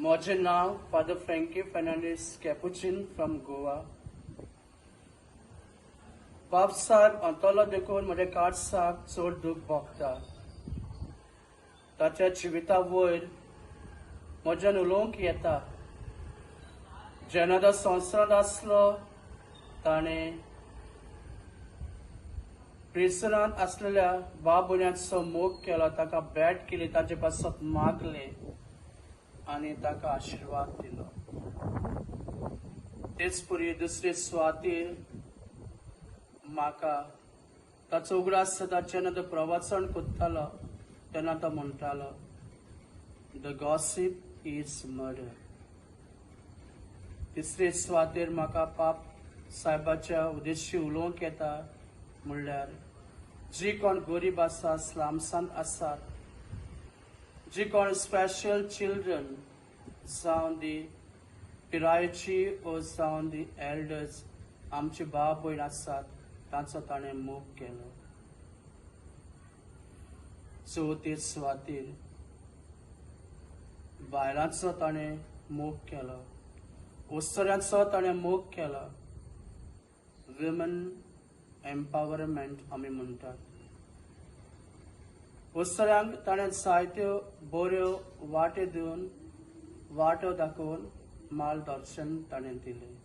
म्हजें नांव Father Frankie Fernandes, Capuchin from Goa. पापसाक अंतलो देखून म्हज्या काळजाक चड दूख भोगता. ताच्या जिविता वयर म्हज्यान उलोवंक येता. जेन्ना तो संवसारांत आसलो, ताणें प्रिजनांत आसलेल्या भाव भयणांचो मोग केलो, ताका भेट केली, ताचे पासत मागलें आनी ताका आशिर्वाद दिलो. तेच परी दुसरे सुवातेर म्हाका ताचो उगडास जाता, जेन्ना तो प्रवचन करतालो तेन्ना तो म्हणटालो, "The gossip is murder." तिसरे सुवातेर म्हाका पाप साहेबाच्या उद्देशी उलोवंक येता म्हणल्यार, जी कोण गरीब आसा, स्लामसांत आसात, जी कोण स्पेशल चिल्ड्रन जावं दी पिरायेची ओ जावं दी एल्डर्स, आमचे भाव भयण आसात, तांचो ताणें मोग केलो. चवथे सुवातेर बायलांचो ताणें मोग केलो, अस्तुऱ्यांचो ताणें मोग केलो. विमन एम्पावरमेंट आमी म्हणटात. अस्तुऱ्यांक ताणें जायत्यो बऱ्यो वाट्यो दिवन, वाटो दाखोवन मार्गदर्शन ताणें दिलें.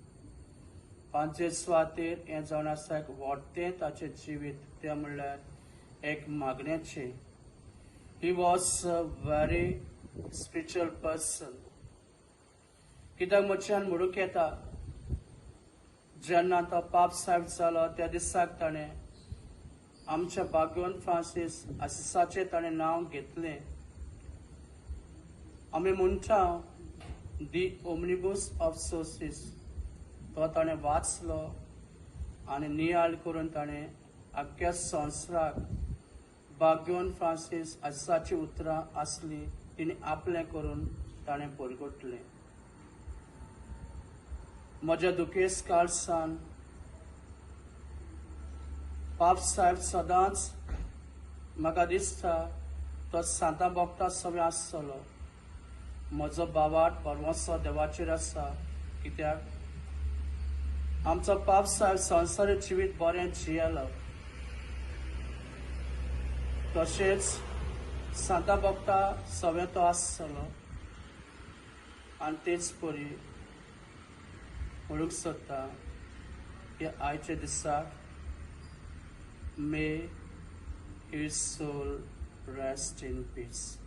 पांचवे सुवातेर हें जावन आसा एक वाडटें ताचें जिवीत, तें म्हणल्यार एक मागण्याचें. He was a very spiritual person. कित्याक म्हज्यान म्हणूंक येता, जेन्ना तो पाप साहेब जालो त्या दिसाक ताणें आमच्या भाग्यवंत फ्रांसीस आसिसाचें ताणें नांव घेतलें. आमी म्हणटा दी ओमनिबूस ऑफ सोर्सीस, तो ताणें वाचलो आनी नियाळ करून ताणें आख्ख्या संवसाराक भाग्यवंत फ्रांसीस आसिसाची उतरां आसलीं तिणें आपलें करून ताणें परगटलें. म्हज्या दुखेस्त काळसान पाप साहेब सदांच म्हाका दिसता तो सांता भोगता सगळें आसतलो. म्हजो भावार्थ भरवंसो देवाचेर आसा, कित्याक आमचो पाप साहेब संवसारीक जिवीत बरें जियेलो, तशेंच सांता भोगता सगळें तो आसतलो. आनी तेच परी म्हणूंक सोदता की आयच्या दिसाक may his soul rest in peace.